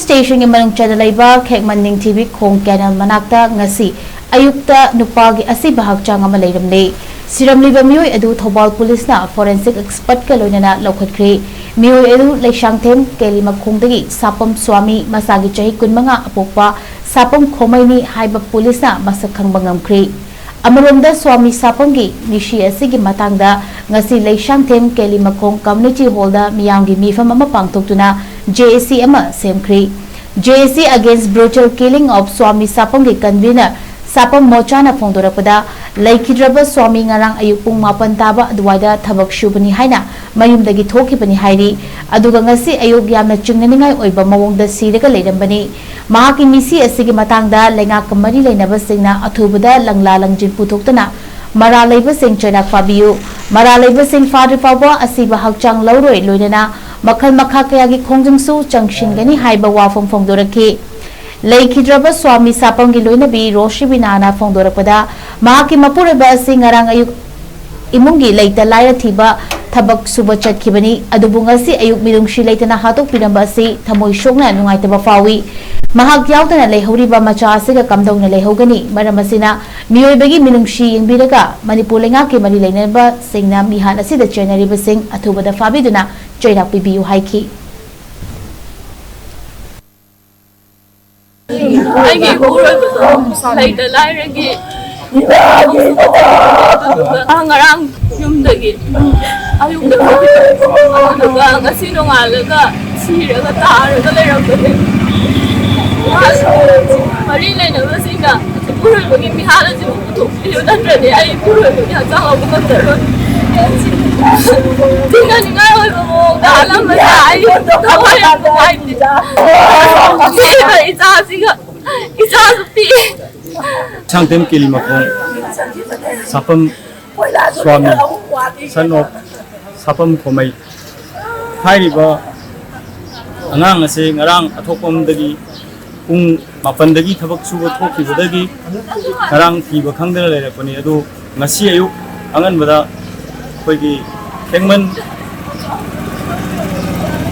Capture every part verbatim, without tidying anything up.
ꯁ꯭ꯇꯦꯁꯟꯒꯤ ꯃꯅꯨꯡ ꯆꯟꯅ ꯂꯩꯕ ꯈꯦꯛꯃꯟ ꯅꯤꯡꯊꯤꯕꯤ ꯈꯣꯡ ꯀꯦꯅꯦꯜ ꯃꯅꯥꯛꯇ ꯉꯁꯤ ꯑꯌꯨꯛꯇ ꯅꯨꯄꯥꯒꯤ ꯑꯁꯤꯕ ꯍꯛꯆꯥꯡ ꯑꯃ ꯂꯩꯔꯝꯂꯦ꯫ ꯁꯤꯔꯝꯂꯤꯕ ꯃꯤꯑꯣꯏ ꯑꯗꯨ ꯊꯧꯕꯥꯜ ꯄꯨꯂꯤꯁꯅ ꯐꯣꯔꯦꯟꯁꯤꯛ ꯑꯦꯛꯁꯄꯔꯠꯀ ꯂꯣꯏꯅꯅ ꯂꯧꯈꯠꯈ꯭ꯔꯦ꯫ ꯃꯤꯑꯣꯏ ꯑꯗꯨ ꯂꯩꯁꯥꯡꯊꯦꯝ ꯀꯦꯂꯤꯃꯈꯣꯡꯗꯒꯤ ꯁꯥꯄꯝ ꯁ꯭ꯋꯥꯃꯤ, ꯃꯁꯥꯒꯤ ꯆꯍꯤ ꯀꯨꯟꯃꯉꯥ ꯑꯄꯣꯛꯄ ꯁꯥꯄꯝ ꯈꯣꯃꯩꯅꯤ ꯍꯥꯏꯕ ꯄꯨꯂꯤꯁꯅ ꯃꯁꯛ ꯈꯪꯕ ꯉꯝꯈ꯭ꯔꯦ꯫ ꯑꯃꯔꯣꯝꯗ, ꯁ꯭ꯋꯥꯃꯤ ꯁꯥꯄꯝꯒꯤ ꯃꯤꯁꯤ ꯑꯁꯤꯒꯤ ꯃꯇꯥꯡꯗ ꯉꯁꯤ ꯂꯩꯁꯥꯡꯊꯦꯝ ꯀꯦꯂꯤꯃꯈꯣꯡ ꯀꯝꯃ꯭ꯌꯨꯅꯤꯇꯤ ꯍꯣꯜꯗ ꯃꯤꯌꯥꯝꯒꯤ ꯃꯤꯐꯝ ꯑꯃ ꯄꯥꯡꯊꯣꯛꯇꯨꯅ ꯖꯦ ꯑꯦ ꯁꯤ ꯑꯃ ꯁꯦꯝꯈ꯭ꯔꯦ꯫ ꯖꯦ ꯑꯦ ꯁꯤ Against Brutal Killing of Swami ꯁꯥꯄꯝꯒꯤ ꯀꯟꯚꯤꯅꯔ ꯁꯥꯄꯝ ꯃꯣꯆꯥꯅ ꯐꯣꯡꯗꯣꯔꯛꯄꯗ, ꯂꯩꯈꯤꯗ꯭ꯔꯕ ꯁ꯭ꯋꯥꯃꯤ ꯉꯔꯥꯡ ꯑꯌꯨꯛ ꯄꯨꯡ ꯃꯥꯄꯟ ꯇꯥꯕ ꯑꯗꯨꯋꯥꯏꯗ ꯊꯕꯛ ꯁꯨꯕꯅꯤ ꯍꯥꯏꯅ ꯃꯌꯨꯝꯗꯒꯤ ꯊꯣꯛꯈꯤꯕꯅꯤ ꯍꯥꯏꯔꯤ꯫ ꯑꯗꯨꯒ ꯉꯁꯤ ꯑꯌꯨꯛ ꯌꯥꯝꯅ ꯆꯤꯡꯅꯅꯤꯡꯉꯥꯏ ꯑꯣꯏꯕ ꯃꯑꯣꯡꯗ ꯁꯤꯔꯒ ꯂꯩꯔꯝꯕꯅꯤ꯫ ꯃꯍꯥꯛꯀꯤ ꯃꯤꯁꯤ ꯑꯁꯤꯒꯤ ꯃꯇꯥꯡꯗ ꯂꯩꯉꯥꯛꯀ ꯃꯔꯤ ꯂꯩꯅꯕꯁꯤꯡꯅ ꯑꯊꯨꯕꯗ ꯂꯪꯂꯥ ꯂꯪꯖꯤꯟ ꯄꯨꯊꯣꯛꯇꯨꯅ ꯃꯔꯥꯜ ꯂꯩꯕꯁꯤꯡ ꯆꯩꯔꯥꯛ ꯐꯥꯕꯤꯌꯨ꯫ ꯃꯔꯥꯜ ꯂꯩꯕꯁꯤꯡ ꯐꯥꯗ꯭ꯔꯤ ꯐꯥꯎꯕ ꯑꯁꯤꯕ ꯍꯛꯆꯥꯡ ꯂꯧꯔꯣꯏ, ꯂꯣꯏꯅꯅ ꯃꯈꯜ ꯃꯈꯥ ꯀꯌꯥꯒꯤ ꯈꯣꯡꯖꯪꯁꯨ ꯆꯪꯁꯤꯟꯒꯅꯤ ꯍꯥꯏꯕ ꯋꯥꯐꯝ ꯐꯣꯡꯗꯣꯔꯛꯈꯤ꯫ ꯂꯩꯈꯤꯗ꯭ꯔꯕ ꯁ꯭ꯋꯥꯃꯤ ꯁꯥꯄꯝꯒꯤ ꯂꯣꯏꯅꯕꯤ ꯔꯣꯁꯤꯕꯤꯅꯥꯅ ꯐꯣꯡꯗꯣꯔꯛꯄꯗ, ꯃꯍꯥꯛꯀꯤ ꯃꯄꯨꯔꯣꯏꯕ ꯑꯁꯤ ꯉꯔꯥꯡ ꯑꯌꯨꯛ ꯏꯃꯨꯡꯒꯤ ꯂꯩꯇ ꯂꯥꯏꯔ ꯊꯤꯕ ꯊꯕꯛ ꯁꯨꯕ ꯆꯠꯈꯤꯕꯅꯤ꯫ ꯑꯗꯨꯕꯨ ꯉꯁꯤ ꯑꯌꯨꯛ ꯃꯤꯅꯨꯡꯁꯤ ꯂꯩꯇꯅ ꯍꯥꯠꯇꯣꯛꯄꯤꯔꯝꯕ ꯑꯁꯤ ꯊꯃꯣꯏ ꯁꯣꯛꯅ ꯅꯨꯡꯉꯥꯏꯇꯕ ꯐꯥꯎꯏ꯫ ꯃꯍꯥꯛ ꯌꯥꯎꯗꯅ ꯂꯩꯍꯧꯔꯤꯕ ꯃꯆꯥ ꯑꯁꯤꯒ ꯀꯝꯗꯧꯅ ꯂꯩꯍꯧꯒꯅꯤ? ꯃꯔꯝ ꯑꯁꯤꯅ ꯃꯤꯑꯣꯏꯕꯒꯤ ꯃꯤꯅꯨꯡꯁꯤ ꯌꯦꯡꯕꯤꯔꯒ ꯃꯅꯤꯄꯨꯔ ꯂꯩꯉꯥꯛꯀꯤ ꯃꯔꯤ ꯂꯩꯅꯕꯁꯤꯡꯅ ꯃꯤꯍꯥꯠ ꯑꯁꯤꯗ ꯆꯦꯟꯅꯔꯤꯕꯁꯤꯡ ꯑꯊꯨꯕꯗ ꯐꯥꯕꯤꯗꯨꯅ ꯆꯩꯔꯥꯛ ꯄꯤꯕꯤꯌꯨ ꯍꯥꯏꯈꯤ꯫ ꯑꯩꯒꯤ ꯏꯄꯨꯔꯣꯏꯕꯗꯣ ꯂꯩꯇ ꯂꯥꯏꯔꯒꯤ ꯃꯥ ꯉꯔꯥꯡ ꯌꯨꯝꯗꯒꯤ ꯑꯌꯨꯛꯇ ꯊꯣꯛꯈꯤꯕ, ꯑꯗꯨꯒ ꯉꯁꯤ ꯅꯣꯡꯉꯥꯜꯂꯒ ꯁꯤꯔꯒ ꯇꯥꯔꯒ ꯂꯩꯔꯝꯕꯅꯦ꯫ ꯃꯥꯁꯨ ꯃꯔꯤ ꯂꯩꯅꯕꯁꯤꯡꯅ ꯏꯄꯨꯔꯣꯏꯕꯒꯤ ꯃꯤꯍꯥꯠ ꯑꯁꯤꯕꯨ ꯄꯨꯊꯣꯛꯄꯤꯌꯨ, ꯅꯠꯇ꯭ꯔꯗꯤ ꯑꯩ ꯏꯄꯨꯔꯣꯏꯕꯒꯤ ꯍꯛꯆꯥꯡ ꯂꯧꯕ ꯉꯝꯖꯔꯣꯏ꯫ ꯊꯤꯡꯅꯅꯤꯡꯉꯥꯏ ꯑꯣꯏꯕ ꯃꯑꯣꯡꯗ ꯍꯥꯠꯂꯝꯕꯗ ꯑꯩ ꯊꯋꯥꯏ ꯌꯥꯝ ꯅꯨꯡꯉꯥꯏꯇꯦ꯫ ꯄꯤꯛꯏꯕ ꯏꯆꯥꯁꯤꯒ, ꯏꯆꯥꯁꯨ ꯄꯤꯛꯏ꯫ ꯁꯥꯡꯊꯦꯝ ꯀꯦꯂꯤ ꯃꯈꯣꯡ ꯁꯥꯄꯝ ꯁ꯭ꯋꯥꯃꯤ, son of ꯁꯥꯄꯝ ꯈꯣꯃꯩ ꯍꯥꯏꯔꯤꯕ ꯑꯉꯥꯡ ꯑꯁꯦ ꯉꯔꯥꯡ ꯑꯊꯣꯛꯄꯝꯗꯒꯤ ꯄꯨꯡ ꯃꯥꯄꯟꯗꯒꯤ ꯊꯕꯛ ꯁꯨꯕ ꯊꯣꯛꯈꯤꯕꯗꯒꯤ ꯉꯔꯥꯡ ꯊꯤꯕ ꯈꯪꯗꯅ ꯂꯩꯔꯛꯄꯅꯤ꯫ ꯑꯗꯨ ꯉꯁꯤ ꯑꯌꯨꯛ ꯑꯉꯟꯕꯗ ꯑꯩꯈꯣꯏꯒꯤ ꯈꯦꯡꯃꯟ,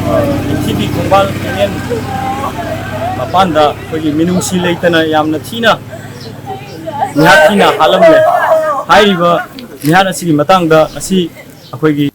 ꯑ, ꯅꯤꯡꯊꯤꯕꯤ ꯈꯣꯡꯕꯥꯜ ꯌꯨꯅꯤꯌꯟ ꯃꯄꯥꯟꯗ ꯑꯩꯈꯣꯏꯒꯤ ꯃꯤꯅꯨꯡꯁꯤ ꯂꯩꯇꯅ ꯌꯥꯝꯅ ꯊꯤꯅ ꯃꯤꯍꯥꯠ ꯊꯤꯅ ꯍꯥꯠꯂꯝꯂꯦ꯫ ꯍꯥꯏꯔꯤꯕ ꯃꯤꯍꯥꯠ ꯑꯁꯤꯒꯤ ꯃꯇꯥꯡꯗ ꯉꯁꯤ ꯑꯩꯈꯣꯏꯒꯤ